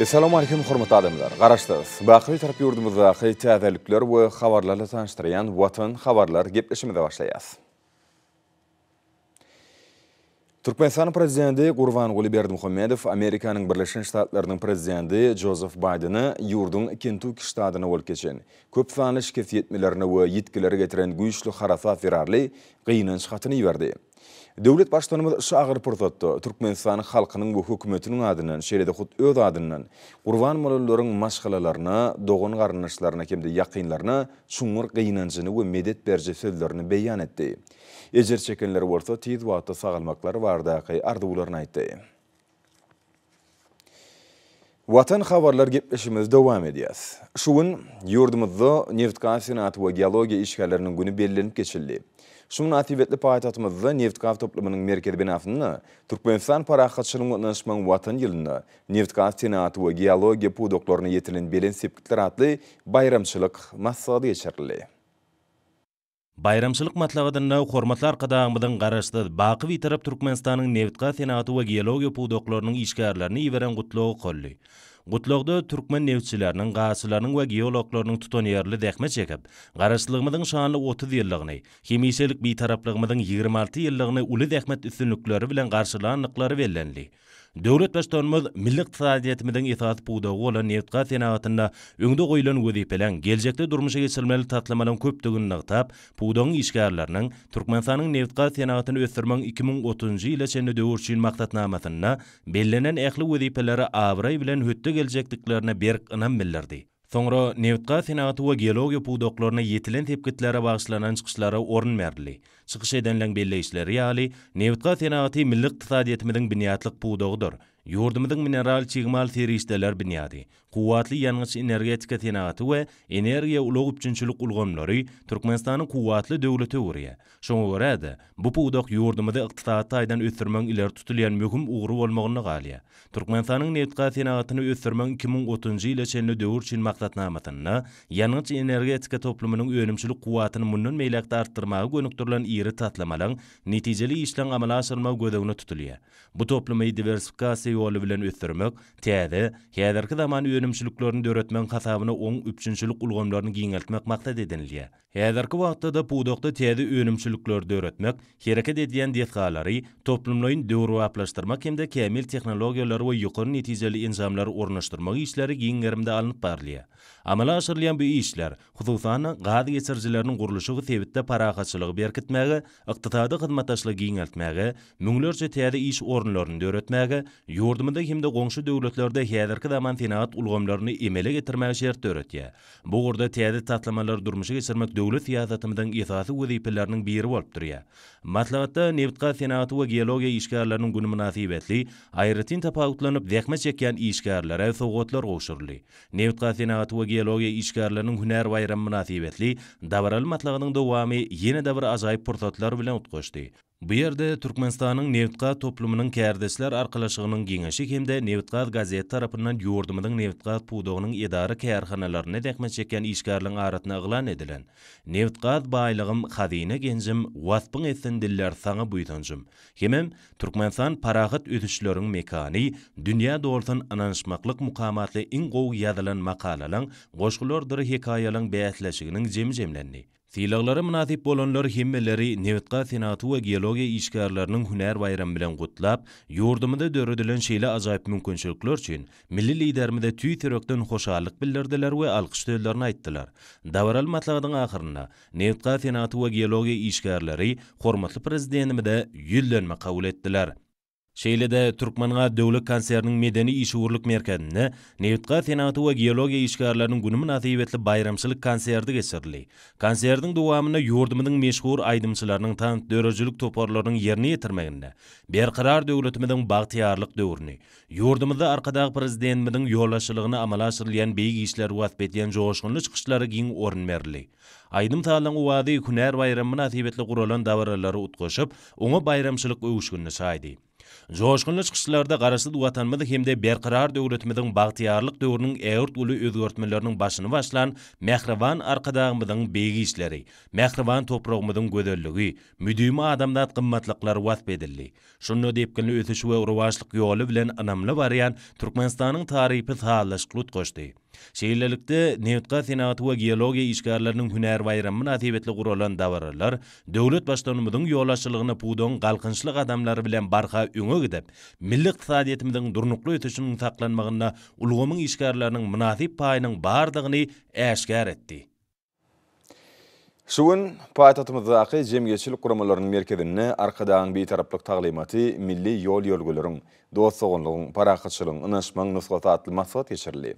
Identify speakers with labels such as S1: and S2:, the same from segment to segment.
S1: Essalamu Aleýkum hormatly adamlar! Garaşsyz, baky Bitarap ýurdumyzdaky täzelikler we habarlarla tanyşdyrýan Watan habarlar gepleşigimize başlaýas. Türkmenistanyň Prezidenti Gurbanguly Berdimuhamedow Amerikanyň Birleşen Ştatlarynyň Prezidenti Jozef Baýdene ýurduň Kentukki ştatynda bolup geçen, köp sanly şikes ýetmelerine we ýitgilere getiren güýçli harasat zerarly gynanç hatyny iberdi. Döwlet Baştutanymyz şu agyr pursatda Türkmenistanyň halkynyň we hökümetiniň adyndan, şeýle-de hut öz adyndan gurban bolanlaryň maşgalalaryna, dogan-garyndaşlaryna hem-de ýakynlaryna çuňňur gynanjyny we medet beriji sözlerini beýan etdi. Ejir çekenlere bolsa tiz wagtda sagalmaklary baradaky arzuwlaryny aýtdy. Watan habarlar gepleşigimizi dowam edýäs. Şu gün ýurdumyzda nebitgaz senagaty we geologiýa işgärleriniň güni bellenip geçildi. Şu mynasybetli paýtagtymyzda nebitgaz toplumynyň merkezi binasynda Türkmenistan parahatçylygyň we ynanyşmagyň Watany ýylynda nebitgaz senagaty we geologiýa pudaklarynda ýetilen belent sepgitler atly baýramçylyk maslahaty geçirildi.
S2: Baýramçylyk maslahatynda hormatly Arkadagymyzyň Garaşsyz, baky Bitarap Türkmenistanyň nebitgaz senagaty we geologiýa pudaklarynyň işgärlerine iberen Gutlagy okaldy. Gutlagda türkmen nebitçileriniň, gazçylarynyň we geologlarynyň tutanýerli zähmet çekip, Garaşsyzlygymyzyň şanly 30 ýyllygyny, hemişelik Bitaraplygymyzyň 26 ýyllygyny uly zähmet üstünlikleri bilen garşylandyklary bellenildi. Döwlet Baştutanymyz milli ykdysadyýetimiziň esasy pudagy bolan nebitgaz senagatynda öňde goýlan wezipeleň, geljekde durmuşa geçirilmeli taslamalaryň köpdügini nygtap, pudagyň işgärleriniň Türkmenistanyň nebitgaz senagatyny ösdürmegiň 2030-njy ýyla çenli döwür üçin maksatnamasynda bellenen ähli wezipelere abraý bilen hötde geljekdiklerine berk ynam bildirdi. Soňra nebitgaz senagaty we geologiýa pudaklarynda ýetilen sepgitlere bagyşlanan çykyşlara orun berildi. Çykyş edenleň belleýişleri ýaly, nebitgaz senagaty milli ykdysadyýetimiziň binýatlyk pudagydyr. Ýurdumyzyň mineral çig mal serişdeler binýady, kuwwatly ýangyç-energetika senagaty we energiýa-ulag üpjünçilik ulgamlary Türkmenistany kuwwatly döwlete öwürýär. Şoňa görä-de, bu pudak ýurdumyzy ykdysady taýdan ösdürmegiň ileri tutulýan möhüm ugry bolmagynda galýar. Türkmenistanyň nebitgaz senagatyny ösdürmegiň 2030-njy ýyla çenli döwür üçin maksatnamasynda ýangyç-energetika toplumynyň önümçilik kuwwatyny mundan beýläk-de artdyrmaga gönükdirilen iri taslamalaryň netijeli işleň amala aşyrylmagy göz öňünde tutulýar. Bu toplumy diwersifikasiýa ýoly bilen ösdürmek, täze, häzirki zaman önümçiliklerini döretmegiň hasabyna oň üpjünçilik ulgamlaryny giňeltmek maksat edinilýär. Häzirki wagtda-da pudakda täze önümçilikleri döretmek, hereket edýän desgalary toplumlaýyn döwrebaplaşdyrmak hem-de kämil tehnologiýalary we ýokary netijeli enjamlary ornaşdyrmak işleri giň gerimde alnyp barylýar. Amala aşyrylýan bu işler, hususan-da, gaz geçirijileriniň gurluşygy sebitde parahatçylygy berkitmäge, ykdysady hyzmatdaşlygy giňeltmäge, müňlerçe täze iş orunlaryny döretmäge, ýurdumyzda hem-de goňşy döwletlerde häzirki zaman senagat ulgamlaryny emele getirmäge şert döretýär. Bu ugurda täze taslamalary durmuşa geçirmek döwlet syýasatymyzyň esasy wezipeleriniň biri bolup durýar. Maslahatda nebitgaz senagaty we geologiýa işgärleriniň güni mynasybetli aýratyn tapawutlanyp zähmet çekýän işgärlere sowgatlar gowşuryldy. Nebitgaz senagaty we geologiýa işgärleriniň hünär baýramy mynasybetli dabaraly maslahatyň dowamy ýene-de bir ajaýyp pursatlar bilen utgaşdy. Bu ýerde Türkmenistanyň nebitgaz toplumynyň Kärdeşler arkalaşygynyň Geňeşi hem-de Nebitgaz gazeti tarapyndan ýurdumyzyň nebitgaz pudagynyň edara-kärhanalarynda zähmet çekýän işgärleriň arasynda yglan edilen Nebitgaz baýlygym, hazyna genjim, Waspyň etsin diller saňa buýsanjym hemem Türkmenistan parahat ösüşleriň mekany, dünýä dolsun ynanyşmaklyk mukamy atly iň gowy ýazylan makalalaň, goşgulardyr hekaýalaň bäsleşiginiň jemi jemlendi. Sylaglara mynasyp bolanlar hemmeleri nebitgaz senagaty we geologiýa işgärleriniň hünär baýramy bilen gutlap, ýurdumyzda döredilen şeýle ajaýyp mümkinçilikler üçin milli Liderimize tüýs ýürekden hoşallyk bildirdiler we alkyş sözlerini aýtdylar. Dabaraly maslahatyň ahyrynda nebitgaz senagaty we geologiýa işgärleri hormatly Prezidentimize ýüzlenme kabul etdiler. Şeýle-de Türkmengaz döwlet konserniniň medeni-işewürlik merkezinde nebitgaz senagaty we geologiýa işgärleriniň güni mynasybetli baýramçylyk konserti geçirildi. Konsertiň dowamynda ýurdumyzyň meşhur aýdymçylarynyň, tans döredijilik toparlarynyň ýerine ýetirmeginde Berkarar döwletimiziň bagtyýarlyk döwrüni, ýurdumyzda Arkadag Prezidentimiziň ýolbaşçylygynda amala aşyrylýan beýik işleri wasp edýän joşgunly çykyşlara giň orun berildi. Aýdym-sazlaryň owazy hünär baýramy mynasybetli guralan dabaralara utgaşyp, oňa baýramçylyk öwüşginini çaýdy. Joşgunly çykyşlarda Garaşsyz Watanymyz hem-de Berkarar döwletimiziň bagtyýarlyk döwrüniň ägirt uly özgertmeleriniň başyny başlan mähriban Arkadagymyzyň beýik işleri, mähriban topragymyzyň gözelligi, müdimi adamzat gymmatlyklary wasp edildi. Şunda depginli ösüş we rowaçlyk ýoly bilen ynamly barýan Türkmenistanyň tarypy sazlaşykly utgaşdy. Şeýlelikde, nebitgaz senagaty we geologiýa işgärleriniň hünär baýramy mynasybetli guralan dabaralar döwlet Baştutanymyzyň ýolbaşçylygynda pudagyň galkynyşly gadamlary bilen barha öňe gidip, milli ykdysadyýetimiziň durnukly ösüşiniň saklanmagynda ulgamyň işgärleriniň mynasyp paýynyň bardygyny äşgär etdi.
S1: Şu gün paýtagtymyzdaky Jemgyýetçilik guramalarynyň merkezinde Arkadagyň Bitaraplyk taglymaty milli ýol-ýörelgeleriň, dost-doganlygyň, parahatçylygyň, ynanyşmagyň nusgasy atly maslahat geçirildi.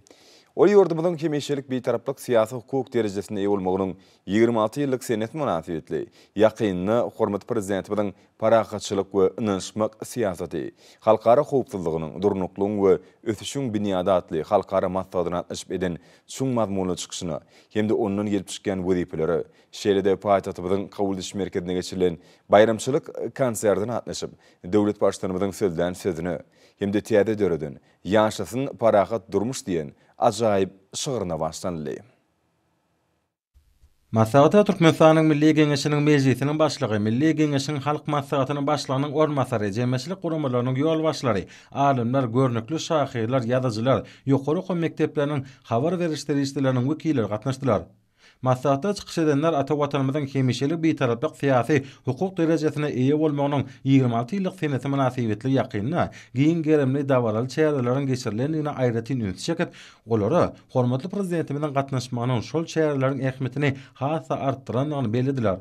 S1: Ol ýurdumyzyň hemişelik Bitaraplyk syýasy-hukuk derejesine eýe bolmagynyň 26 ýyllyk senesi mynasybetli ýakynda hormatly Prezidentimiziň Parahatçylyk we ynanyşmak syýasaty, halkara howpsuzlygynyň, durnuklygyň we ösüşiň binýady atly halkara maslahatyna gatnaşyp eden çuň mazmunly çykyşyna hem-de ondan gelip çykýan wezipelere, şeýle-de paýtagtymyzyň kabul ediş merkezinde geçirilen baýramçylyk konserdine gatnaşyp, döwlet Baştutanymyzyň sözlän sözüne hem-de täze döreden Ýaşasyn parahat durmuş diýen ajaýyp şygryna bagyşlanyldy.
S3: Maslahata Türkmenistanyň Milli Geňeşiniň Mejlisiniň Başlygy, Milli Geňeşiň Halk Maslahatynyň Başlygynyň orunbasary, jemgyýetçilik guramalarynyň ýolbaşçylary, alymlar, görnükli şahyrlar, ýazyjylar, ýokary okuw mekdepleriniň habar beriş serişdeleriniň wekilleri gatnaşdylar. Maslahatda çykyş edenler ata Watanymyzyň hemişelik Bitaraplyk syýasy hukuk derejesine eýe bolmagynyň 26 ýyllyk senesi mynasybetli ýakynda giň gerimli dabaraly çäreleriň geçirilendigine aýratyn ünsi çekip, olara hormatly Prezidentimiziň gatnaşmagynyň şol çäreleriň ähmiýetini has-da artdyrandygyny bellediler.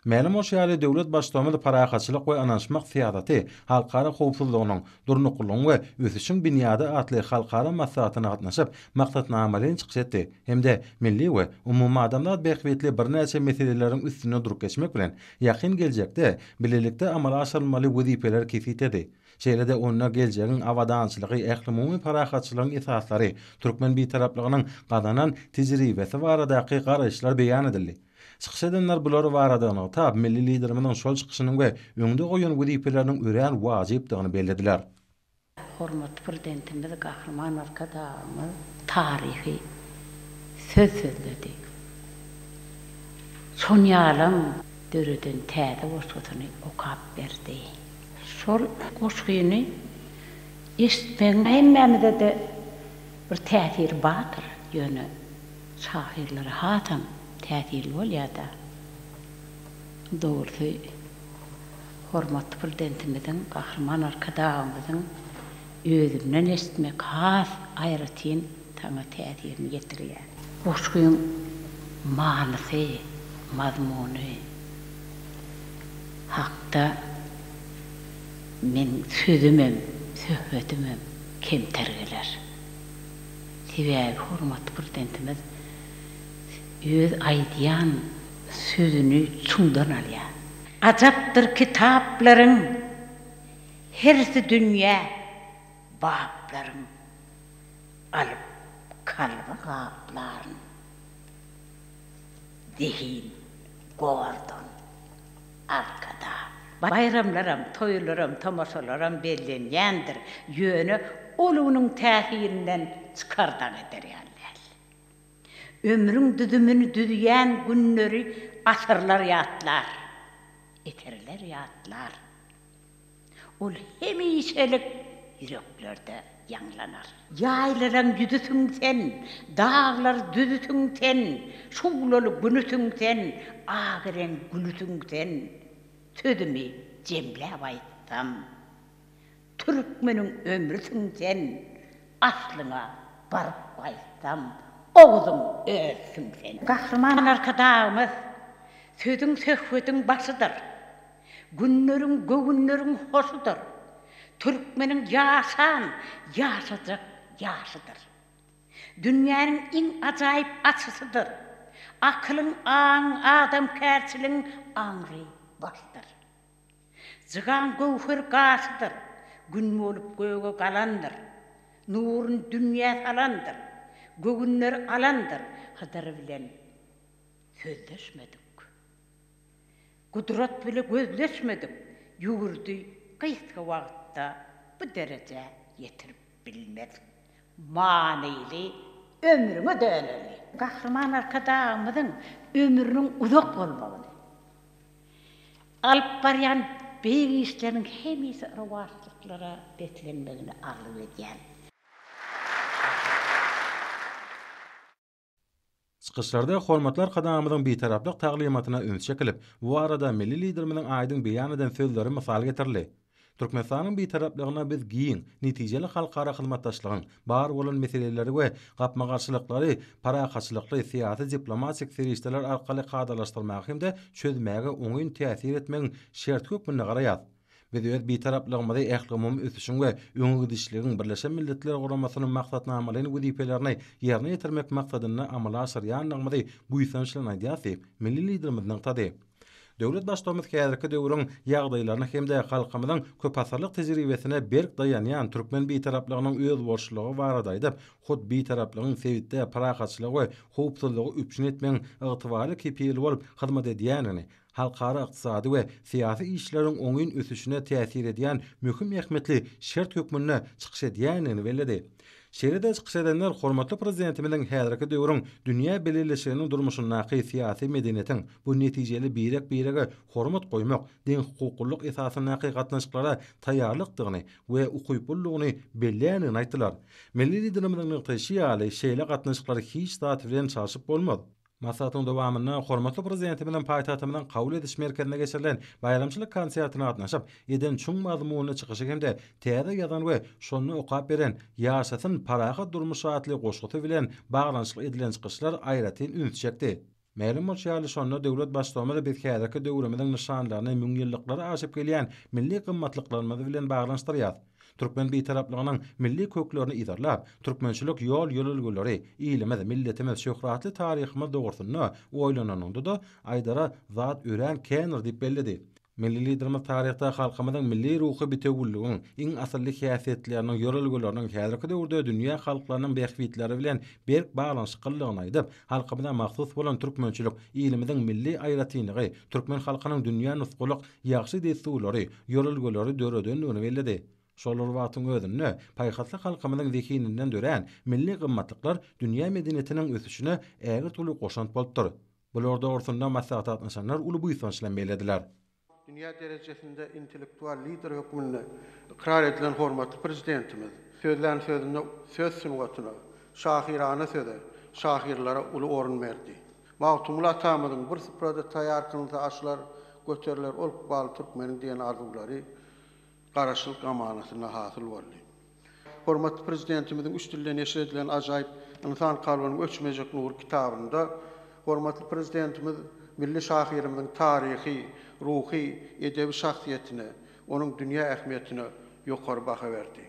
S3: Mälim bolşy ýaly, döwlet Baştutanymyz Parahatçylyk we ynanyşmak syýasaty halkara howpsuzlygynyň, durnuklylygyň we ösüşiň binýady atly halkara maslahatyna gatnaşyp, maksatnamalaýyn çykyş etdi hem-de milli we umumadamzat bähbitli birnäçe meseleleriň üstünde durup geçmek bilen, ýakyn geljekde bilelikde amala aşyrylmaly wezipeleri kesgitledi. Şeýle-de onda geljegiň abadançylygy, ählumumy parahatçylygyň esaslary, türkmen Bitaraplygynyň gazanan tejribesi baradaky garaýyşlar beýan edildi. Çykyş edenler bular barada nygtap, milli Liderimiziň şol çykyşynyň we öňde goýan wezipeleriniň örän wajypdygyny bellediler.
S4: Hormatly Prezidentimiz Gahryman Arkadagymyz taryhy söz sözledi. Şonýalam döreden täze goşgusyny okap berdi. Şol goşgyny eşitmegiň hemmämize-de bir täsiri bardyr, ýöne şahyrlara hasam täsirli bolýar-da. Dogrusy, hormatly Prezidentimiziň, Gahryman Arkadagymyzyň özünden eşitmek has aýratyn saňa täsirini ýetirýär. Goşgyň manysy, mazmuny hakda meň sözümem, söhbedimem kemter geler. Sebäbi hormatly Prezidentimiz öz aýdýan sözüni çuňdan alýar. Ajapdyr kitaplaryň hersi dünýä baplaryň alyp kalby gaplaryn. Zehin Gordon Arkadag. Baýramlaram, toýlaram, tomaşalaram bellenýändir, ýöne ol onuň täsirinden çykardak eder ýaly däl. Ömrüň düzümini düzýän günleri asyrlar ýatlar, eserler ýatlar. Ol hemişelik ýüreklerde ýaňlanar. Ýaýlalaň ýüzüsiň sen, daglar düzüsiň sen, şuglaly günüsiň sen, ak reň gülüsiň sen. Sözümi jemläp aýtsam, türkmeniň ömrüsiň sen, aslyňa baryp gaýtsam, Oguzyň özüsiň sen. Gahryman Arkadagymyz sözüň söhbediň başydyr. Günleriň göwünleriň hoşudyr. Türkmeniň ýaşan, ýaşajak ýaşydyr. Dünýäniň iň ajaýyp açysydyr. Akylyň, aňyň, adamkärçiligiň aňry başydyr. Jygaň göwher gaşydyr. Gün bolup göge galandyr. Nuruny dünýä salandyr. Göwünleri alandyr. Hydyr bilen sözleşmedik. Gudrat bile gözleşmedik, ýüwürdi. gysga wagtda bu derejä ýetirip bilmez. Manyly ömrüňe döneli. Gahryman Arkadagymyzyň ömrüniň uzak bolmagyny, alyp barýan beýik işleriniň hemişe rowaçlyklara beslenmegini arzuw edýän.
S3: Çykyşlarda hormatly Arkadagymyzyň Bitaraplyk taglymatyna üns çekilip, bu barada milli Liderimiziň aýdyň beýan eden sözleri mysal getirildi. Türkmenistanyň Bitaraplygyna biz giň, netijeli halkara hyzmatdaşlygyň, bar bolan meseleleri we gapma-garşylyklary parahatçylykly, syýasy-diplomatik serişdeler arkaly kadalaşdyrmaga hem-de çözmäge oňyn täsir etmegiň şerti hökmünde garaýarys. Biz öz Bitaraplygymyzy ählumumy ösüşiň we öňegidişligiň Birleşen Milletler Guramasynyň maksatnamalaýyn wezipelerini ýerine ýetirmek maksadynda amala aşyrýandygymyzy buýsanç bilen aýdýarys diýip, milli Liderimiz nygtady. Döwlet Baştutanymyz häzirki döwrüň ýagdaýlaryna hem-de halkymyzyň köpasyrlyk tejribesine berk daýanýan türkmen Bitaraplygynyň özboluşlylygy barada aýdyp, hut Bitaraplygyň sebitde parahatçylygy we howpsuzlygy üpjün etmegiň ygtybarly kepili bolup hyzmat edýändigini, halkara ykdysady we syýasy işleriň oňyn ösüşine täsir edýän möhüm ähmiýetli şert hökmünde çykyş edýändigini belledi. Şeýle-de çykyş edenler hormatly Prezidentimiziň häzirki döwrüň dünýä bileleşiginiň durmuşyndaky syýasy medeniýetiň bu netijeli birek-birege hormat goýmak, deňhukuklylyk esasyndaky gatnaşyklara taýýarlykdygyny we ukyplylygyny belleýändigini aýtdylar. Milli Liderimiziň nygtaýşy ýaly, şeýle gatnaşyklary hiç zat bilen çalşyp bolmaz. Maslahatyň dowamynda hormatly Prezidentimiziň paýtagtymyzyň kabul ediş merkezinde geçirilen baýramçylyk konsertine gatnaşyp, eden çuň mazmunly çykyşy hem-de täze ýazan we şonda okap beren Ýaşasyn parahat durmuş atly goşgusy bilen baglanyşykly edilen çykyşlar aýratyn ünsi çekdi. Mälim bolşy ýaly, şonda döwlet Baştutanymyz biz häzirki döwrümiziň nyşanlaryny müňýyllyklary aşyp gelýän milli gymmatlyklarymyz bilen baglanyşdyrýarys. Türkmen Bitaraplygynyň milli köklerini yzarlap, türkmençilik ýol-ýörelgeleri, ilimiz, milletimiz, şöhratly taryhymyz dogrusynda oýlananyňda-da, aýdara zat örän kändir diýip belledi. Milli Liderimiz taryhda halkymyzyň milli ruhy bitewüligiň iň asylly häsiýetleriniň, ýörelgeleriniň häzirki döwürde dünýä halklarynyň bähbitleri bilen berk baglanyşyklydygyny aýdyp, halkymyza mahsus bolan türkmençilik, ilimiziň milli aýratynlygy, türkmen halkynyň dünýä nusgalyk ýagşy dessurlary, ýörelgeleri döredendigini belledi. Şol bir wagtyň özünde, paýhasly halkymyzyň zehininden dörän milli gymmatlyklar dünýä medeniýetiniň ösüşine ägirt uly goşant bolupdyr. Bular dogrusynda maslahata gatnaşanlar uly buýsanç bilen bellediler.
S5: Dünýä derejesinde intellektual lider hökmünde ykrar edilen hormatly Prezidentimiz sözlän sözünde söz sungatyna, şahyrana söze, şahyrlara uly orun berdi. Magtymguly atamyzyň Bir suprada taýýar kylynsa aşlar, göteriler ol ykbaly türkmeniň diýen arzuwlary Garaşsyzlyk amanatynda hasyl boldy. Hormatly Prezidentimiziň üç dilde neşir edilen ajaýyp Ynsan kalbynyň öçmejek nury kitabynda hormatly Prezidentimiz milli şahyrymyzyň taryhy, ruhy, edebi şahsyýetine, onuň dünýä ähmiýetine ýokary baha berdi.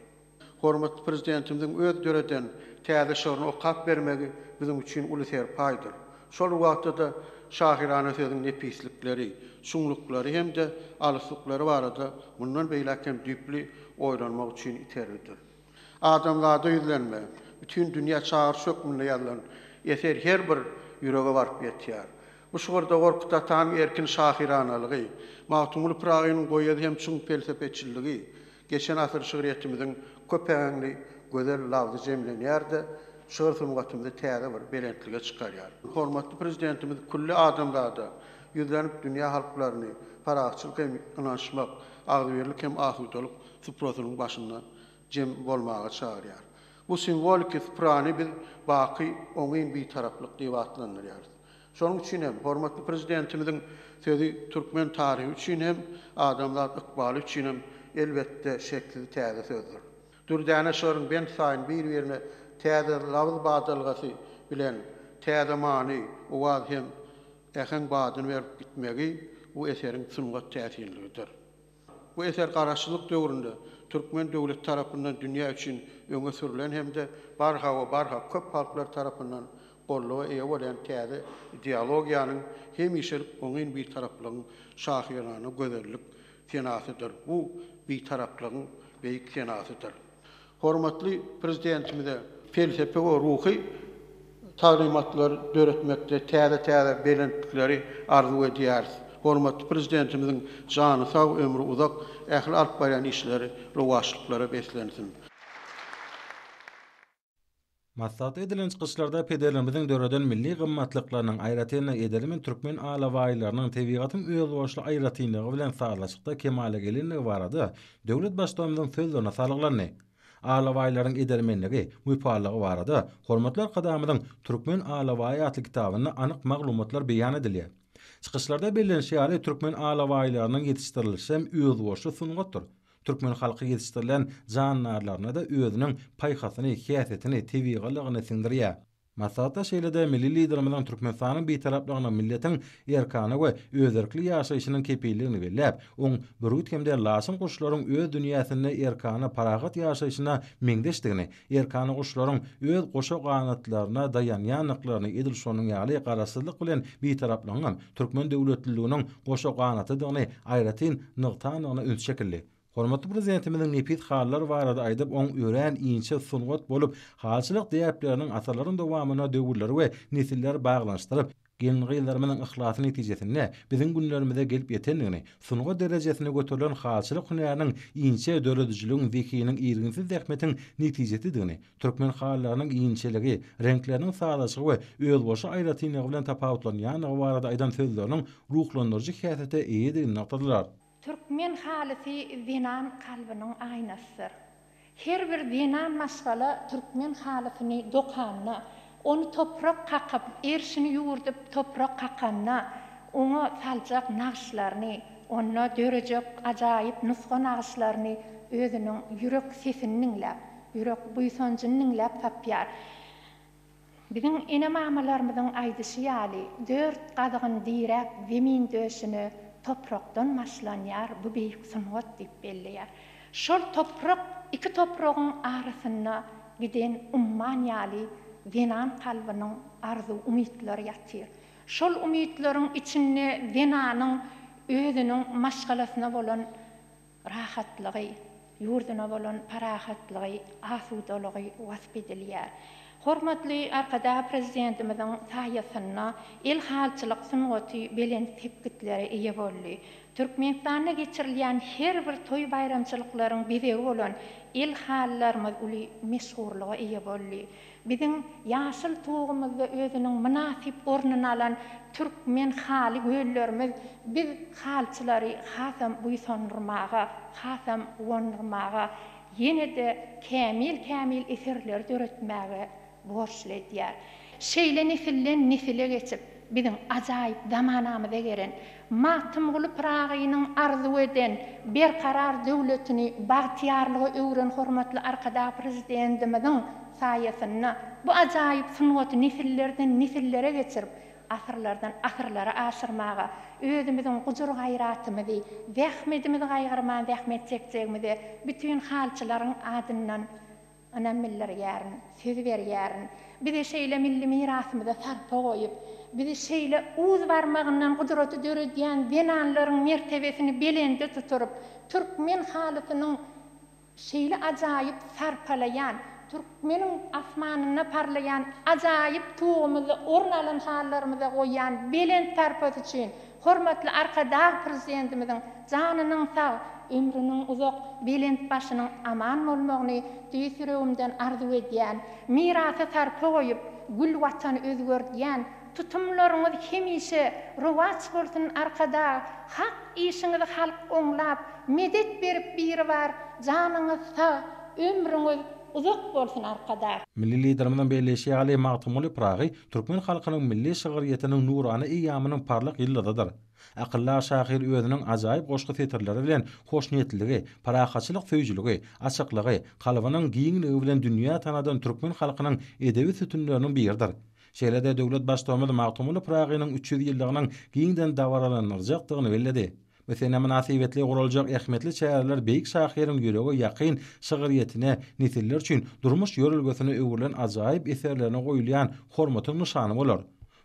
S5: Hormatly Prezidentimiziň öz döreden täze şygryny okap bermegi biziň üçin uly serpaýdyr. Şol bir wagtda-da şahyrana sözüň nepislikleri, çuňluklary hem-de alyslyklary barada mundan beýläk hem düýpli oýlanmak üçin itergidir. Adamzada ýüzlenme, bütin dünýä çagyryş hökmünde ýazylan eser her bir ýürege baryp ýetýär. Bu şygyrda Gorkut atanyň erkin şahyranalygy, Magtymguly Pyragynyň goýazy hem çuň pelsepeçilligi, Geçen asyr şygryýetimiziň köp äheňli gözel labzy jemlenýär-de, şygyr sungatymyzy täze bir belentlige çykarýar. Hormatly Prezidentimiz külli adamzada ýüzlenip, dünýä halklaryny parahatçylyk hem ynanyşmak, agzybirlik hem asudalyk suprasynyň başynda jem bolmaga çagyrýar. Bu simwoliki suprany biz baky oňyn Bitaraplyk diýip atlandyrýarys. Şonuň üçin hem hormatly Prezidentimiziň sözi türkmen taryhy üçin hem, adamzat ykbaly üçin hem, elbetde, şeksiz täze sözdür. Dürdäne şygryň bent saýyn bir-birine täze labyz badalgasy bilen täze many, owaz hem äheň badyny berip gitmegi bu eseriň sungat täsinligidir. Bu eser Garaşsyzlyk döwründe türkmen döwleti tarapyndan dünýä üçin öňe sürlen hem-de barha we barha köp halklar tarapyndan goldawa eýe bolýan täze ideologiýanyň hemişelik oňyn Bitaraplygyň şahyrana gözellik senasydyr. Bu Bitaraplygyň beýik senasydyr. Hormatly Prezidentimize pelsepe we ruhy taglymatlary döretmekde täze-täze belentlikleri arzuw edýäris. Hormatly Prezidentimiziň jany sag, ömri uzak, ähli alyp barýan işleri rowaçlyklara beslensin!
S3: Maslahatda edilen çykyşlarda pederlerimiziň döreden milli gymmatlyklarynyň, aýratyn-da, edermen türkmen alabaýlarynyň tebigatyň özboluşly aýratynlygy bilen sazlaşykda kemala gelendigi barada döwlet Baştutanymyzyň sözlerine salgylandy. Alabaýlaryň edermenligi, wepalylygy barada hormatly Arkadagymyzyň Türkmen alabaýy atly kitabynda anyk maglumatlar beýan edilýär. Çykyşlarda bellenişi ýaly, türkmen alabaýlarynyň ýetişdirilişi hem özboluşly sungatdyr. Türkmen halky ýetişdirilen jandarlaryna-da özüniň paýhasyny, häsiýetini, tebigylygyny siňdirýär. Maslahatda şeýle-de milli Liderimiziň Türkmenistanyň Bitaraplygynyň milletiň erkana we özerkli ýaşaýşynyň kepilligini belläp, oň bürgüt hem-de laçyn guşlaryň öz dünýäsinde erkana parahat ýaşaýşyna meňzeşdigini, erkana guşlaryň öz goşa ganatlaryna daýanýandyklaryny, edil şonuň ýaly Garaşsyzlyk bilen Bitaraplygyň hem türkmen döwletliliginiň goşa ganatydygyny aýratyn nygtandygyna üns çekildi. Hormatly Prezidentimiziň nepis halylar barada aýdyp, oň örän inçe sungat bolup, halyçylyk däpleriniň asyrlaryň dowamynda döwürleri we nesilleri baglanyşdyryp, gelin-gyzlarymyzyň yhlasy netijesinde biziň günlerimize gelip ýetendigini, sungat derejesine göterilen halyçylyk hünäriniň inçe döredijiligiň, zehiniň, irginsiz zähmetiň netijesidigini, türkmen halylarynyň inçeligi, reňkleriniň sazlaşygy we özboluşly aýratynlygy bilen tapawutlanýandygy barada aýdan sözleriniň ruhlandyryjy häsiýete eýedigini nygtadylar.
S6: Türkmen halysy zenan kalbynyň aýnasydyr. Her bir zenan maşgala türkmen halysyny dokanda, ony toprak kakyp, erşini ýuwurdyp toprak kakanda, oňa saljak nagyşlaryny, onda dörejek ajaýyp nusga nagyşlaryny özüniň ýürek sesini diňläp, ýürek buýsanjyny diňläp tapýar. Biziň ene-mamalarymyzyň aýdyşy ýaly, dört gazygyny diräp zemin döşüne toprakdan başlanýar bu beýik sungat diýip belleýär. Şol toprak iki topragyň arasynda giden umman ýaly zenan kalbynyň arzuw-umytlary ýatyr. Şol umytlaryň içinde zenanyň özüniň maşgalasyna bolan rahatlygy, ýurduna bolan parahatlygy, asudalygy wasp edilýär. Hormatly Arkadag Prezidentimiziň saýasynda el halyçylyk sungaty belent sepgitlere eýe boldy. Türkmenistanda geçirilýän her bir toý-baýramçylyklaryň bezegi bolan el halylarymyz uly meşhurlyga eýe boldy. Biziň ýaşyl Tugumyzda özüniň mynasyp ornuny alan türkmen haly göllerimiz biz halyçylary hasam buýsandyrmaga, hasam guwandyrmaga, ýene-de kämil-kämil eserleri döretmäge borçly edýär. Şeýle nesilden nesile geçip, biziň ajaýyp zamanamyza gelen Magtymguly Pyragynyň arzuw eden Berkarar döwletini bagtyýarlyga öwren hormatly Arkadag Prezidentimiziň saýasynda bu ajaýyp sungaty nesillerden nesillere geçirip, asyrlardan asyrlara aşyrmaga, özümiziň gujur-gaýratymyzy, zähmedimizi gaýgyrman zähmet çekjegimize bütin halyçylaryň adyndan Ynam bildirýärin, söz berýärin. Bize şeýle milli mirasymyza sarpa goýup, bizi şeýle uz barmagyndan gudraty döredýän zenanlaryň mertebesini belende tuturyp, türkmen halysynyň şeýle ajaýyp sarpalaýan, türkmeniň asmanynda parlaýan ajaýyp tugumyzda orun alan halylarymyza goýýan belent sarpasy üçin Hormatly Arkadag Prezidentimiziň janynyň sag, ömrüniň uzak, belent başynyň aman bolmagyny tüýs ýüregimden arzuw edýän. Mirasa sarpa goýup, gül Watany özgerdýän tutumlaryňyz hemişe rowaç bolsun Arkadag! Hak işiňizi halk oňlap, medet berip Biribar, janyňyz sag, ömrüňiz uzak bolsun Arkadag!
S3: Milli Liderimiziň belleýşi ýaly, Magtymguly Pyragy Türkmen halkynyň milli şygryýetiniň nurana eýýamynyň parlak ýyldyzydyr. Akyldar şahyr özüniň ajaýyp goşgy setirleri bilen hoşniýetliligi, parahatçylyk söýüjiligi, açyklygy, kalbynyň giňligi bilen dünýä tanadan türkmen halkynyň edebi sütünleriniň biridir. Şeýle-de döwlet Baştutanymyz Magtymguly Pyragynyň 300 ýyllygynyň giňden dabaralandyryljakdygyny belledi. Bu sene mynasybetli guraljak ähmiýetli çäreler beýik şahyryň ýürege ýakyn şygryýetine, nesiller üçin durmuş ýörelgesine öwrülen ajaýyp eserlerine goýulýan hormatyň nyşany bolar.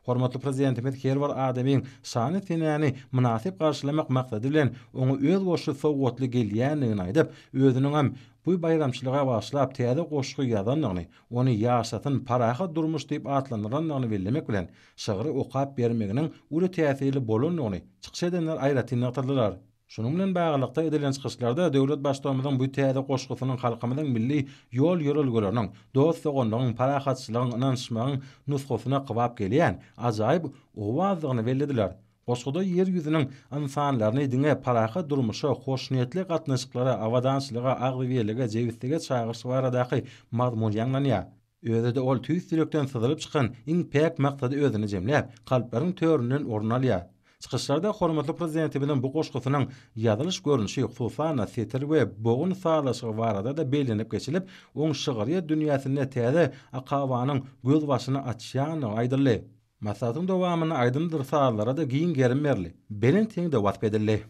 S3: Hormatly Prezidentimiz her bir adamyň şanly senäni mynasyp garşylamak maksady bilen oňa özboluşly sowgatly gelýändigini aýdyp, özüniňem bu baýramçylyga bagyşlap täze goşgy ýazandygyny, ony Ýaşasyn parahat durmuş diýip atlandyrandygyny bellemek bilen, şygry okap bermeginiň uly täsirli bolandygyny çykyş edenler aýratyn nygtadylar. Şunuň bilen baglylykda edilen çykyşlarda döwlet Baştutanymyzyň bu täze goşgusynyň halkymyzyň milli ýol-ýörelgeleriniň, dost-doganlygyň, parahatçylygyň, ynanyşmagyň nusgasyna kybap gelýän ajaýyp owazdygyny bellediler. Goşguda Ýer ýüzüniň ynsanlaryny diňe parahat durmuşa, hoşniýetli gatnaşyklara, abadançylyga, agzybirlige, jebislige çagyryş baradaky mazmun ýaňlanýar. Özi-de ol tüýs ýürekden syzylyp çykan iň päk maksady özünde jemläp, kalplaryň töründen orun alýar. Çykyşlarda hormatly Prezidentimiziň bu goşgusynyň ýazylyş görnüşi, hususan-da, setir we bogun sazlaşygy barada-da bellenip geçilip, oň şygryýet dünýäsinde täze akabanyň gözbaşyny açýandygy aýdyldy. Maslahatyň dowamynda aýdymdyr sazlara-da giň gerim berildi, belent heňde wasp edildi.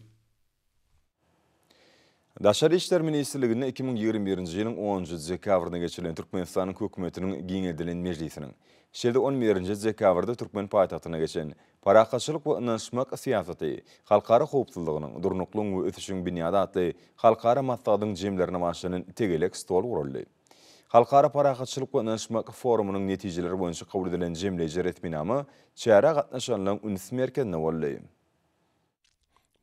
S1: Daşary işler ministrliginde 2021-nji ýylyň onunjy dekabrynda geçirilen Türkmenistanyň Hökümetiniň giňeldilen mejlisiniň, şeýle-de on birinji dekabrda türkmen paýtagtynda geçen Parahatçylyk we ynanyşmak syýasaty, halkara howpsuzlygynyň, durnuklygyň we ösüşiň binýady atly halkara maslahatyň jemlerine başlanan tegelek stol guraldy. Halkara parahatçylyk we ynanyşmak forumynyň netijeleri boýunça kabul edilen jemleýji resminama çärä gatnaşanlaryň üns merkezinde boldy.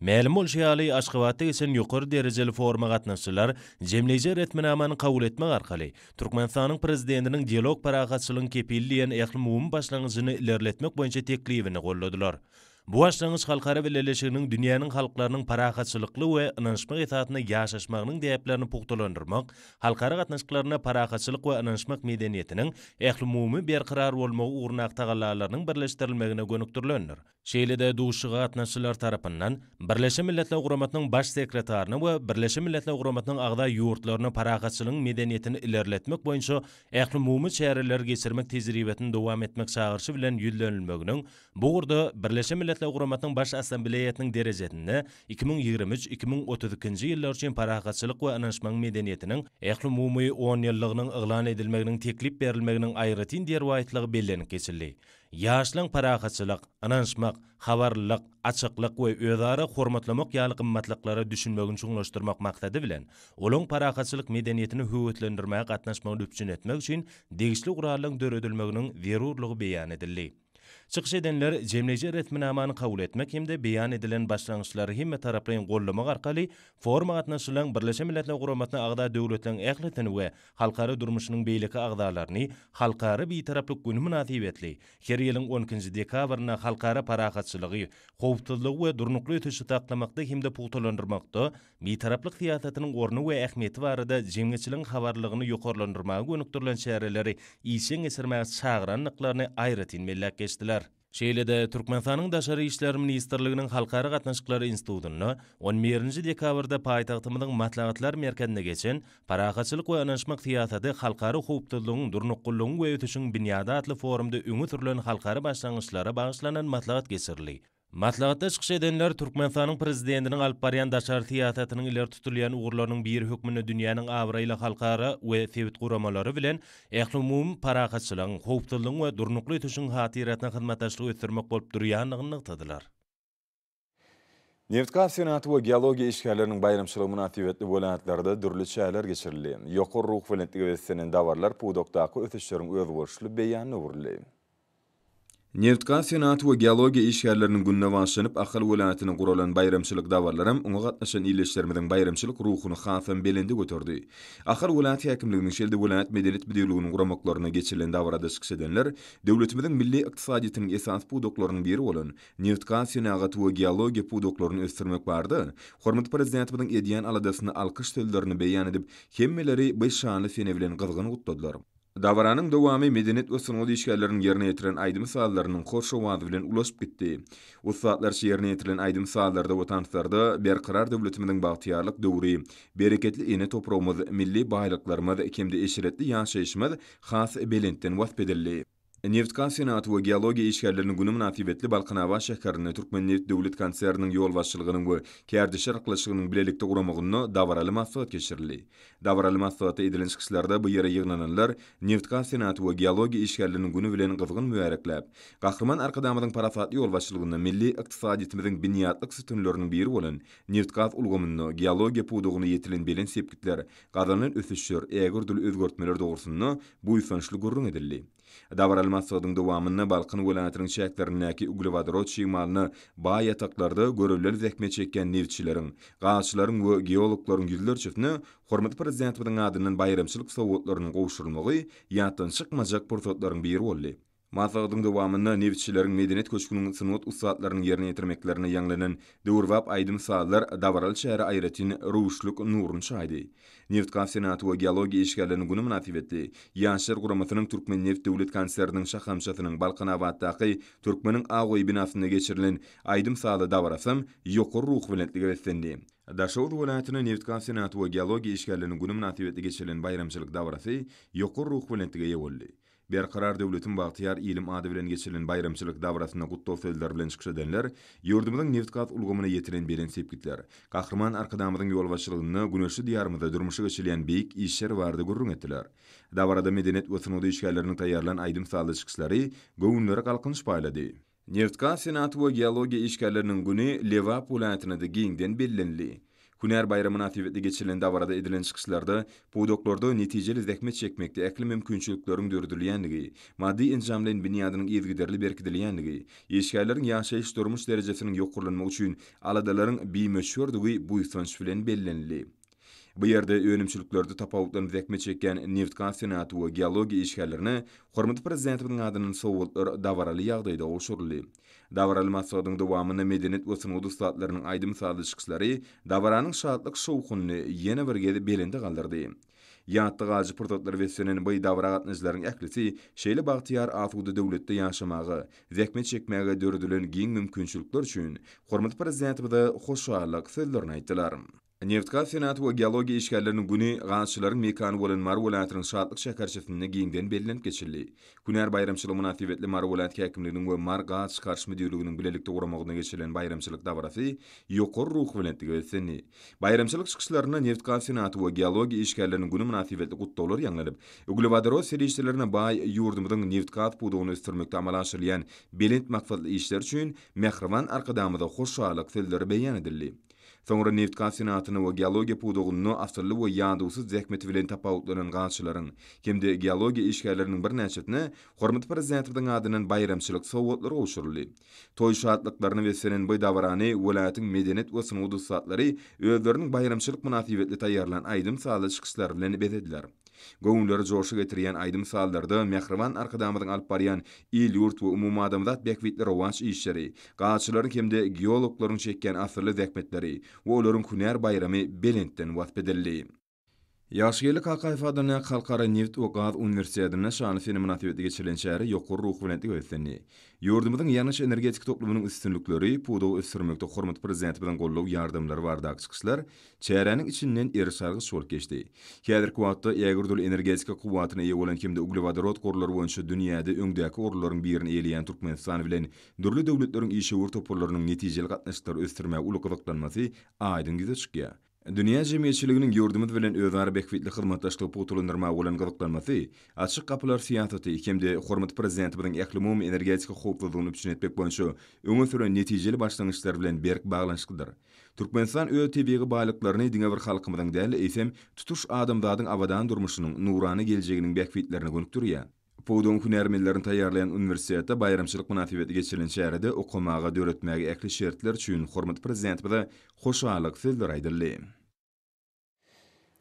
S2: Mälim bolşy ýaly, Aşgabatda geçen ýokary derejeli foruma gatnaşyjylar jemleýji resminamany kabul etmek arkaly, Türkmenistanyň Prezidentiniň Dialog parahatçylygyň kepili diýen ählumumy başlangyjyny ilerletmek boýunça teklibini goldadylar. Bu başlangyç halkara bileleşiginiň dünýäniň halklarynyň parahatçylykly we ynanyşmak esasynda ýaşaşmagynyň däplerini pugtalandyrmak, halkara gatnaşyklarynda parahatçylyk we ynanyşmak medeniýetiniň ählumumy berkarar bolmagy ugrundaky tagallalarynyň birleşdirilmegine gönükdirilendir. Şeýle-de duşuşyga gatnaşyjylar tarapyndan Birleşen Milletler Guramasynyň Baş sekretaryna we Birleşen Milletler Guramasynyň agza ýurtlaryna parahatçylygyň medeniýetini ilerletmek boýunça ählumumy çäreleri geçirmek tejribesini dowam etmek çagyryşy bilen ýüzlenilmeginiň bu ugurda Birleşen Milletler Guramasynyň Baş Assambleýasynyň derejesinde 2023, 2032-nji ýyllar üçin parahatçylyk we ynanyşmagyň medeniýetiniň ählumumy onýyllygynyň yglan edilmeginiň teklip berilmeginiň aýratyn derwaýyslygy bellenip geçildi. Ýaşlaň parahatçylyk, ynanyşmak, habarlylyk, açyklyk we özara hormatlamak ýaly gymmatlyklara düşünmegini çuňlaşdyrmak maksady bilen, olaň parahatçylyk medeniýetini höweslendirmäge gatnaşmagyny üpjün etmek üçin degişli gurallaryň döredilmeginiň zerurlygy beýan edildi. Çykyş edenler jemleýji resminamany kabul etmek hem-de beýan edilen başlangyçlary hemmetaraplaýyn goldamak arkaly foruma gatnaşyjylaryň Birleşen Milletler Guramasyna agza döwletleriň ählisini we halkara durmuşynyň beýleki agzalaryny Halkara Bitaraplyk güni mynasybetli her ýylyň on ikinji dekabrynda halkara parahatçylygy, howpsuzlygy we durnukly ösüşi saklamakda hem-de pugtalandyrmakda Bitaraplyk syýasatynyň orny we ähmiýeti barada jemgyýetçiligiň habarlylygyny ýokarlandyrmaga gönükdirilen çäreleri işjeň geçirmäge çagyrandyklaryny aýratyn belläp geçdiler. Şeýle-de, Türkmenistanyň Daşary işler ministrliginiň Halkara gatnaşyklary institutynda on birinji dekabrda paýtagtymyzyň Maslahatlar merkezinde geçen Parahatçylyk we ynanyşmak syýasaty halkara howpsuzlygyň, durnuklylygyň we ösüşiň binýady atly forumda öňe sürlen halkara başlangyçlara bagyşlanan maslahat geçirildi. Maslahatda çykyş edenler Türkmenistanyň Prezidentiniň alyp barýan daşary syýasatynyň ileri tutulýan ugurlarynyň biri hökmünde dünýäniň abraýly halkara we sebit guramalary bilen ählumumy parahatçylygyň, howpsuzlygyň we durnukly ösüşiň hatyrasyna hyzmatdaşlygy ösdürmek bolup durýandygyny nygtadylar.
S1: Nebitgaz senagaty we geologiýa işgärleriniň baýramçylygy mynasybetli welaýatlarda dürli çäreler geçirildi. Ýokary ruhubelentlige beslenen dabaralar pudakdaky ösüşleriň özboluşly beýanyna öwrüldi. Nebitgaz senagaty we geologiýa işgärleriniň gününe bagyşlanyp Ahal welaýatynda guralan baýramçylyk dabaralaram oňa gatnaşan ildeşlerimiziň baýramçylyk ruhuny hasam belende göterdi. Ahal welaýat häkimliginiň şeýle-de welaýat medeniýet müdirliginiň guramaklarynda geçirilen dabarada çykyş edenler döwletimiziň milli ykdysadyýetiniň esasy pudaklarynyň biri bolan nebitgaz senagaty we geologiýa pudaklaryny ösdürmek barada hormatly Prezidentimiziň edýän aladasyna alkyş sözlerini beýan edip, hemmeleri bu şanly sene bilen gyzgyn gutladylar. Dabaranyň dowamy medeniýet we sungat işgärleriniň ýerine ýetiren aýdym-sazlarynyň hoş owazy bilen ulaşyp gitdi. Ussatlarça ýerine ýetirilen aýdym-sazlarda we tanslarda Berkarar döwletimiziň bagtyýarlyk döwri, bereketli ene topragymyz, milli baýlyklarymyz hem-de eşretli ýaşaýşymyz has belentden wasp edildi. Nebitgaz senagaty we geologiýa işgärleriniň güni mynasybetli Balkanabat şäherinde Türkmennebit döwlet konserniniň ýolbaşçylygynyň we kärdeşler arkalaşygynyň bilelikde guramagynda dabaraly maslahat geçirildi. Dabaraly maslahatda edilen çykyşlarda bu ýere ýygnananlar nebitgaz senagaty we geologiýa işgärleriniň güni bilen gyzgyn mübärekläp, Gahryman Arkadagymyzyň parasatly ýolbaşçylygynda milli ykdysadyýetimiziň binýatlyk sütünleriniň biri bolan nebitgaz ulgamynda, geologiýa pudagynda ýetilen belent sepgitler, gazanylan ösüşler, ägirt uly özgertmeler dogrusynda buýsançly gürrüň edildi. Dabaraly maslahatyň dowamynda Balkan welaýatynyň çäklerindäki uglewodorod çig malyna baý ýataklarda görevleli zähmet çekýän nebitçileriň, gazçylaryň we geologlaryň ýüzlerçesine hormatly Prezidentimiziň adyndan baýramçylyk sowgatlarynyň gowşurylmagy ýatdan çykmajak pursatlaryň biri boldy. Maslahatyň dowamynda nebitçileriň Medeniýet köşgüniň sungat ussatlarynyň ýerine ýetirmeklerinde ýaňlanan döwrebap aýdym-sazlar dabaraly çärä aýratyn röwüşlik nuruny çaýdy. Nebitgaz senagaty we geologiýa işgärleriniň güni mynasybetli Ýaşlar guramasynyň Türkmennebit döwlet konserniniň şahamçasynyň Balkanabatdaky Türkmeniň ak öýi binasynda geçirilen aýdym-sazly dabarasam ýokary ruhubelentlige beslendi. Daşoguz welaýatynda nebitgaz senagaty we geologiýa işgärleriniň güni mynasybetli geçirilen baýramçylyk dabarasy ýokary ruhubelentlige eýe boldy. Berkarar döwletiň bagtyýar ilim ady bilen geçirilen baýramçylyk dabarasynda gutlag sözleri bilen çykyş edenler ýurdumyzyň nebitgaz ulgamyna ýetilen belent sepgitler, Gahryman Arkadagymyzyň ýolbaşçylygynda güneşli Diýarymyzda durmuşa geçirilýän beýik işler barada gürrüň etdiler. Dabarada medeniýet we sungat işgärleriniň taýýarlan aýdym-sazly çykyşlary göwünlere galkynyş paýlady. Nebitgaz senagaty we geologiýa işgärleriniň güni Lebap welaýatynda-da giňden bellenildi. Hünär baýramy mynasybetli geçirilen dabarada edilen çykyşlarda pudaklarda netijeli zähmet çekmekde ähli mümkinçilikleriň döredilýändigi, maddy-enjamlaýyn binýadynyň yzygiderli berkidilýändigi, işgärleriň ýaşaýyş-durmuş derejesiniň ýokarlanmagy üçin aladalaryň bimöçberdigi buýsanç bilen bellenildi. Bu ýerde önümçiliklerde tapawutlanyp zähmet çekýän nebitgaz senagaty we geologiýa işgärlerine hormatly Prezidentimiziň adyndan sowgatlar dabaraly ýagdaýda gowşuryldy. Dabaraly maslahatyň dowamynda medeniýet we sungat ussatlarynyň aýdym-sazly çykyşlary dabaranyň şatlyk-şowhunyny ýene bir gez belende galdyrdy. Ýatda galyjy pursatlara beslenen bu dabara gatnaşyjylaryň ählisi şeýle bagtyýar asuda döwletde ýaşamaga, zähmet çekmäge döredilen giň mümkinçilikler üçin hormatly Prezidentimize hoşallyk sözlerini aýtdylar. Nebitgaz senagaty we geologiýa işgärleriniň güni gazçylaryň mekany bolan Mary welaýatynyň Şatlyk şäherçesinde giňden bellenip geçildi. Hünär baýramçylygy mynasybetli Mary welaýat häkimliginiň we Mary gaz çykaryş müdirliginiň bilelikde guramagynda geçirilen baýramçylyk dabarasy ýokary ruhubelentlige beslendi. Baýramçylyk çykyşlarynda nebitgaz senagaty we geologiýa işgärleriniň güni mynasybetli gutlaglar ýaňlanyp, uglewodorod serişdelerine baý ýurdumyzyň nebitgaz pudagyny ösdürmekde amala aşyrylýan belent maksatly işler üçin mähriban Arkadagymyza hoşallyk sözleri beýan edildi. Soňra nebitgaz senagatynda we geologiýa pudagynda asylly we ýadawsyz zähmeti bilen tapawutlanan gazçylaryň hem-de geologiýa işgärleriniň birnäçesine hormatly Prezidentimiziň adyndan baýramçylyk sowgatlary gowşuryldy. Toý şatlyklaryna beslenen bu dabarany welaýatyň medeniýet we sungat ussatlary özleriniň baýramçylyk mynasybetli taýýarlan aýdym-sazly çykyşlary bilen bezediler. Göwünleri joşa getirýän aýdym-sazlarda mähriban Arkadagymyzyň alyp barýan il-ýurt we umumadamzat bähbitli rowaç işleri, gazçylaryň hem-de geologlaryň çekýän asylly zähmetleri we olaryň hünär baýramy belentden wasp edildi. Ýagşygeldi Kakaýew adyndaky Halkara nebit we gaz uniwersitetinde şanly sene mynasybetli geçirilen çäre ýokary ruhubelentlige beslendi. Ýurdumyzyň ýangyç-energetika toplumynyň üstünlikleri, pudagy ösdürmekde hormatly Prezidentimiziň goldaw-ýardamlary baradaky çykyşlar Çäräniň içinden eriş-argyç bolup geçdi. Häzirki wagtda ägirt uly energetika kuwwatyna eýe bolan hem-de uglewodorod gorlary boýunça dünýäde öňdäki orunlaryň birini eýeleýän Türkmenistan bilen dürli döwletleriň işewür toparlarynyň netijeli gatnaşyklary ösdürmäge uly gyzyklanmasy aýdyň ýüze çykýar. Dünýä jemgyýetçiliginiň ýurdumyz bilen özara bähbitli hyzmatdaşlygy pugtalandyrmaga bolan gyzyklanmasy Açyk gapylar syýasaty hem-de hormatly Prezidentimiziň ählumumy energetika howpsuzlygyny üpjün etmek boýunça öňe süren netijeli başlangyçlary bilen berk baglanyşyklydyr. Türkmenistan öz tebigy baýlyklaryny diňe bir halkymyzyň däl, eýsem, tutuş adamzadyň abadan durmuşynyň, nurana geljeginiň bähbitlerine gönükdirýär. Pudagyň hünärmenlerini taýýarlaýan uniwersitetde baýramçylyk mynasybetli geçirilen çärede okamaga, döretmäge ähli şertler üçin hormatly Prezidentimize hoşallyk sözleri aýdyldy.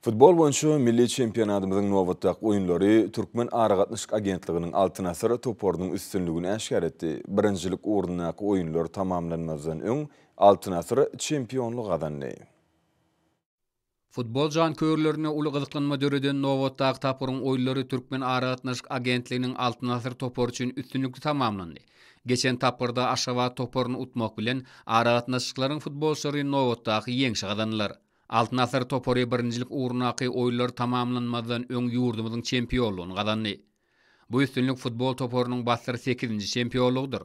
S1: Futbol boýunça milli çempionatymyzyň nobatdaky oýunlary Türkmen aragatnaşyk agentliginiň Altyn asyr toparynyň üstünligini äşgär etdi. Birinjilik ugrundaky oýunlar tamamlanmazdan öň Altyn asyr çempionlygy gazandy.
S7: Futbol janköýerlerinde uly gyzyklanma döreden nobatdaky tapgyryň oýunlary Türkmen aragatnaşyk agentliginiň Altyn asyr topary üçin üstünlikli tamamlandy. Geçen tapgyrda Aşgabat toparyny utmak bilen, aragatnaşyklaryň futbolçylary nobatdaky ýeňşi gazandylar. Altyn asyr topary birinjilik ugrundaky oýunlar tamamlanmazdan öň ýurdumyzyň çempionlygyny gazandy. Bu üstünlik futbol toparynyň bassyr sekizinji çempionlygydyr.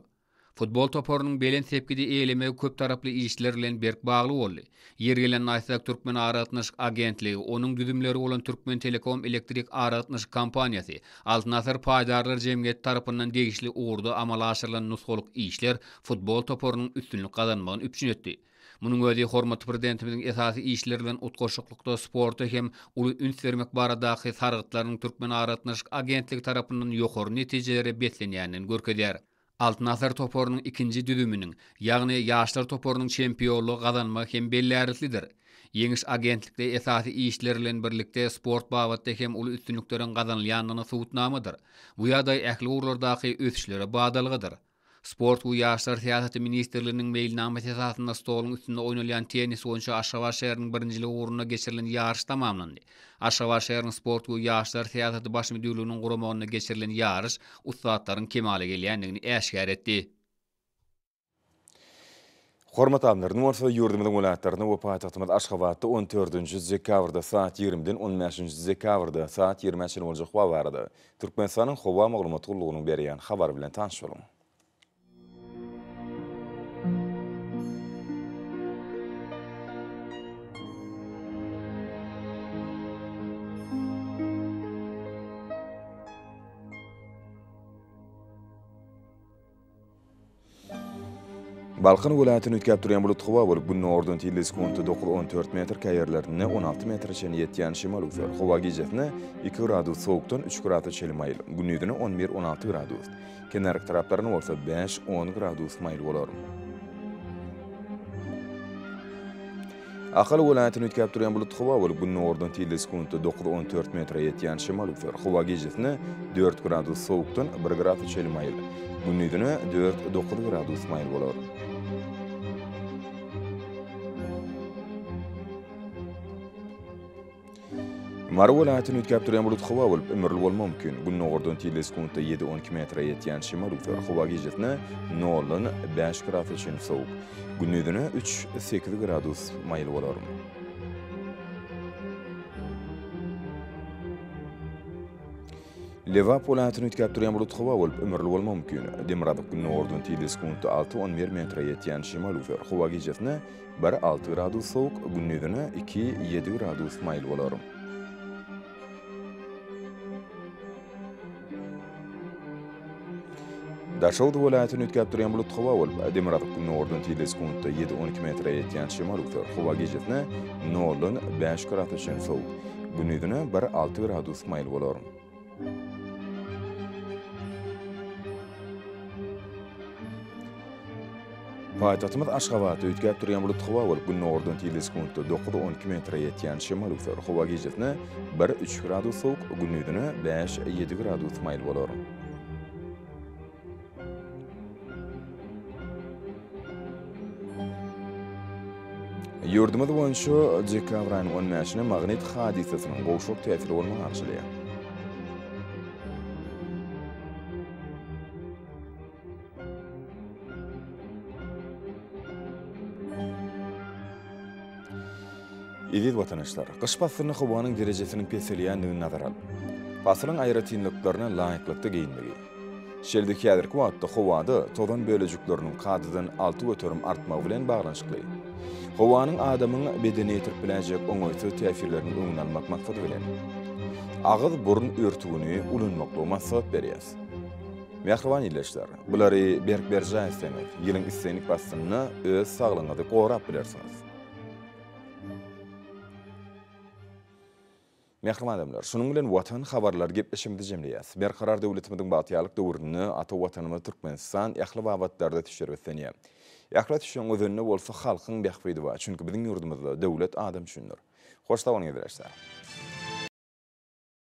S7: Futbol toparynyň belent sepgidi eýelemegi köptaraply işler bilen berk bagly boldy. Ýeri gelende aýtsak, Türkmenaragatnaşyk agentligi, onuň düzümleri bolan Türkmentelekom elektrik aragatnaşyk kompaniýasy, Altyn asyr paýdarlar jemgyýeti tarapyndan degişli ugurda amala aşyrylan nusgalyk işler futbol toparynyň üstünlik gazanmagyny üpjün etdi. Munuň özi hormatly Prezidentimiziň esasy işler bilen utgaşyklykda sporta hem uly üns bermek baradaky sargytlarynyň Türkmenaragatnaşyk agentligi tarapyndan ýokary netijelere beslenýändigini görkezýär. Altyn asyr toparynyň ikinji düzüminiň, ýagny ýaşlar toparynyň çempionlygy gazanmagy hem bellärliklidir. Ýeňiş agentlikde esasy işler bilen birlikde sport babatda hem uly üstünlikleriň gazanylýandygyna subutnamadyr. Bu ýagdaý ähli ugurlardaky ösüşlere badalgadyr. Sport we ýaşlar syýasaty ministrliginiň meýilnamasy esasynda stoluň üstünde oýnalýan tennis boýunça Aşgabat şäheriniň birinjiligi ugrunda geçirilen ýaryş tamamlandy. Aşgabat şäheriniň Sport we ýaşlar syýasaty baş müdirliginiň guramagynda geçirilen ýaryş ussatlaryň kemala gelýändigini äşgär etdi.
S1: Hormatly alymlar, indi bolsa ýurdumyzyň welaýatlarynda we paýtagtymyz Aşgabatda on dördünji dekabrda saat ýigrimiden on bäşinji dekabrda saat ýigrimä çenli boljak howa barada Türkmenistanyň Howa maglumat gullugynyň berýän habary bilen tanyş boluň. Balkan welaýatyny üýtgäp durýan bulut howa bolup, gündogardan tizligi sekuntda dokuz-on dört metr, käýerlerinde 16 metre çenli ýetýän şemal öwser. Howa gijesine iki gradus sowukdan üç gradus çenli maýyl, gündizine on bir-on alty gradus, kenarki taraplarynda bolsa bäş-on gradus maýyl bolar. Ahal welaýatyny üýtgäp durýan bulutly howa bolup, gündogardan tizligi sekuntda dokuz-on dört metre ýetýän şemal öwser. Howa gijesine dört gradus sowukdan bir gradus çenli maýyl, gündizine dört-dokuz gradus maýyl bolar. Mary welaýatyny üýtgäp durýan bulutly howa bolup, ümürli bolmagy mümkin. Gündogardan tizligi sekuntda ýedi-on iki metre ýetýän şemal öwser. Howa gijesine noldan bäş gradusa çenli sowuk. Gündizine üç-sekiz gradus maýyl bolar. Lebap welaýatyny üýtgäp durýan bulutly howa bolup, ümürli bolmagy mümkin. Demirgazyk-gündogardan tizligi sekuntda alty-on bir metre ýetýän şemal öwser. Howa gijesine bir alty gradus sowuk, gündizine iki ýedi gradus maýyl bolar. Daşoguz welaýatyny üýtgäp durýan bulutly howa bolup, demirgazyk-gündogardan tizligi sekuntda ýedi-on iki metre ýetýän şemal öwser. Howa gijesine noldan bäş gradusa çenli sowuk, gündizine bir alty gradus maýyl bolar. Paýtagtymyz Aşgabatda üýtgäp durýan bulutly howa bolup, gündogardan tizligi sekuntda dokuz-on iki metre ýetýän şemal öwser. Howa gijesine bir, üç gradus sowuk, gündizine bäş, ýedi gradus maýyl bolar. Ýurdumyz boýunça dekabr aýynyň on bäşine magnit hadysasynyň gowşak täsiri bolmagy garaşylýar. Eziz watandaşlar, gyş paslynda howanyň derejesiniň peselýändigini nazara alyp, pasylyň aýratynlyklaryna laýyklykda geýinmegi, şeýle-de häzirki wagtda howada tozan bölejikleriniň kadadan 6% artmagy bilen baglanyşykly, howanyň adamyň bedenine ýetirip biläýjek oňaýsyz täsirleriniň öňüni almak maksady bilen, agyz-burun örtügini ulanmaklygy maslahat berýäris. Mähriban ildeşler, bulary berk berjaý etseňiz, ýylyň islendik paslynda öz saglygyňyzy gorap bilersiňiz. Mähriban adamlar, şunuň bilen Watan habarlary gepleşigimizi jemleýäs. Berkarar döwletimiziň bagtyýarlyk döwründe ata Watanymyz Türkmenistan ähli babatlarda ösüşlere beslenýär. Ähli ösüşiň özeninde bolsa halkyň bähbidi bar. Çünki biziň ýurdumyzda döwlet adam üçindir. Hoş sag boluň ildeşler.